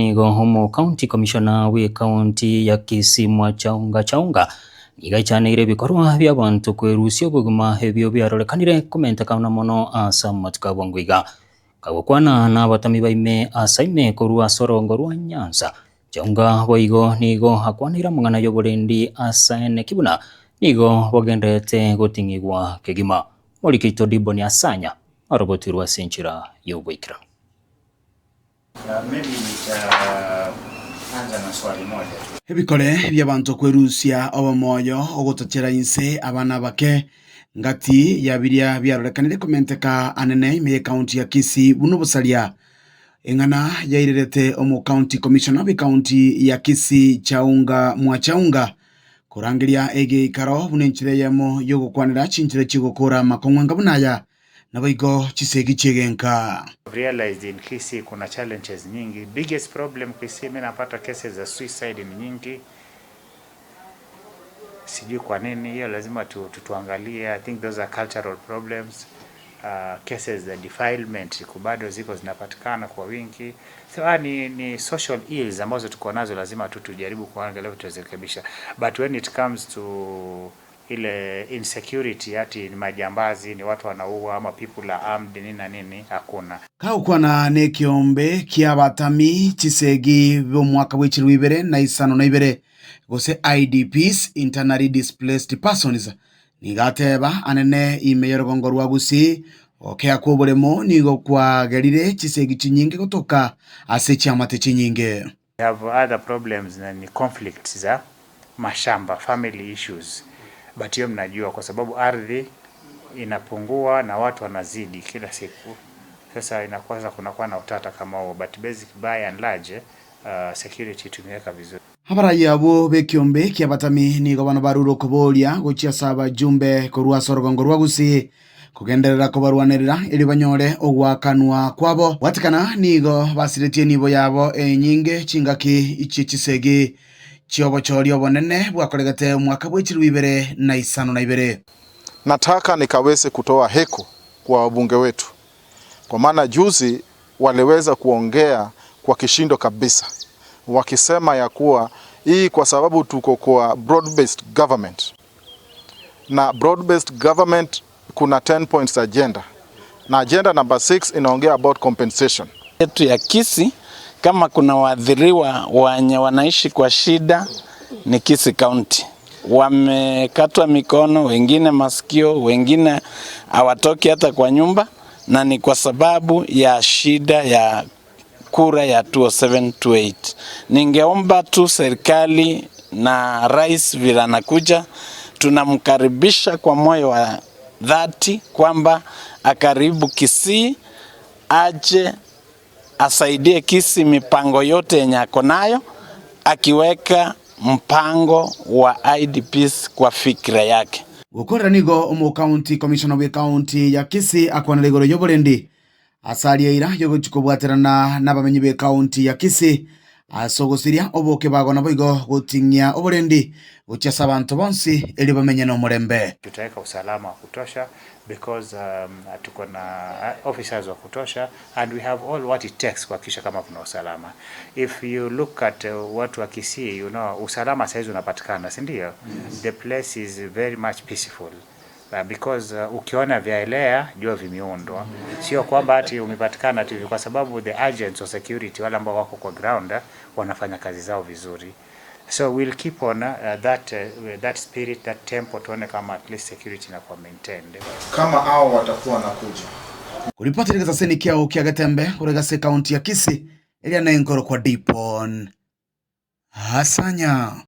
Nigo omo-county commissioner bw'ecounty ya Kisii Mwachaunga Chaunga nigo aichaneire ebikorwa bi'abanto kwerusia obogima ebio biarorekanire komentekana mono ase amatuko a bwango iga. Kagokwana nabatami baime ase ime korwa ase orongo rwa Nyanza, Chaunga boigo nigo akwaneire amang'ana y'oborendi ase eneki buna nigo bogendererete goting'igwa kegima. Moriki oito Diboni Asanya orobotirwe ase enchera y'ogoikeranu. Ebikore bi'abanto kwerusia obomoyo ogotachera inse abana abake, ngati ya biria biarorekanire komenteka anene ime y'ecounty ya Kisii buna obosaria. Eng'ana yairerete omocounty commissioner bw'ecounty ya Kisii Chaunga Mwachaunga korangeria egeikaro buna enchera eyemo yogokwanera chinchera chi'ogokora amakong'u anga buna aya Naboigo chisegi chi'egenka. Realized in Kisii kuna challenges nyingi biggest problem Kisii mi napata cases za suicide ni nyingi sijui kwa nini hiyo lazima tu, tu, tuangalie I think those are cultural problems uh, cases za defilement ziko bado ziko zinapatikana kwa wingi so, ah, ni, ni social ills ambazo tuko nazo lazima tu tujaribu kuangalia tuzirekebisha but when it comes to ile insecurity ati ni majambazi ni watu wanaua ama people are armed nini na nini hakuna. Kagokwana nekeombe ki'abatami chisegi b'omwaka bw'echilifu ibere na isano na ibere, gose IDPs, Internally Displaced Persons, nigo ateba anene ime y'orogongo rwa Gusii, ogokea kw'oboremo nigo kwagerire chisegi chinyinge gotoka ase chiamate chinyinge. We have other problems na ni conflicts za mashamba, family issues but hiyo mnajua kwa sababu ardhi inapungua na watu wanazidi kila siku. Sasa inakuwa sasa kunakuwa na utata kama huo but basic by and large uh, security tumeweka vizuri. Abarai abwo b'ekeombe ki'abatami nigo bono barure okoboria gochia ase abajumbe korwa ase orogongo rwa Gusii kogenderera kobarwanerera erio banyore ogoakanwa kwabo. Gwatekana nigo basiretie enibo yabo enyinge chingaki chie chisegi chi'obochori obonene bwakoregete omwaka bwe chilifu 2052. Nataka nikaweze kutoa heko kwa wabunge wetu kwa maana juzi waliweza kuongea kwa kishindo kabisa wakisema ya kuwa hii kwa sababu tuko kwa broad based government na broad based government kuna 10 points agenda na agenda number 6 inaongea about compensation yetu ya Kisii. Kama kuna waathiriwa wenye wanaishi kwa shida ni Kisii County, wamekatwa mikono, wengine masikio, wengine hawatoki hata kwa nyumba, na ni kwa sababu ya shida ya kura ya 2007-2008. Ningeomba tu serikali na rais vile anakuja, tunamkaribisha kwa moyo wa dhati kwamba akaribu Kisii aje asaidie Kisii mipango yote yenye ako nayo, akiweka mpango wa IDPs kwa fikra yake. Gokorera nigo omocounty commissioner bw'ecounty ya Kisii akwanera igoro y'oborendi ase aria eira y'ogochia kobwaterana nabamenyi b'ecounty ya Kisii ase ogosiria obokebago naboigo goting'ia oborendi gochia ase abanto bonsi erio bamenye nomorembe. Tutaweka usalama wa kutosha because um, tuko na officers wa kutosha and we have all what it takes kuhakikisha kama kuna usalama. If you look at watu wa Kisii, you know, usalama saizi unapatikana, si ndio? Yes. The place is very much peaceful. Because ukiona vyaelea jua vimeundwa, sio kwamba ati umepatikana tu, kwa sababu the agents of security wale ambao wako kwa ground wanafanya kazi zao vizuri. So we'll keep on that spirit, that tempo, tuone kama at least security inakuwa maintained. Kama hao watakuwa wanakuja Koripoti rigasaseni kiao kia Getembe korwa ase ekaunti ya Kisii eria nenkoro kwa Dipon Hasanya.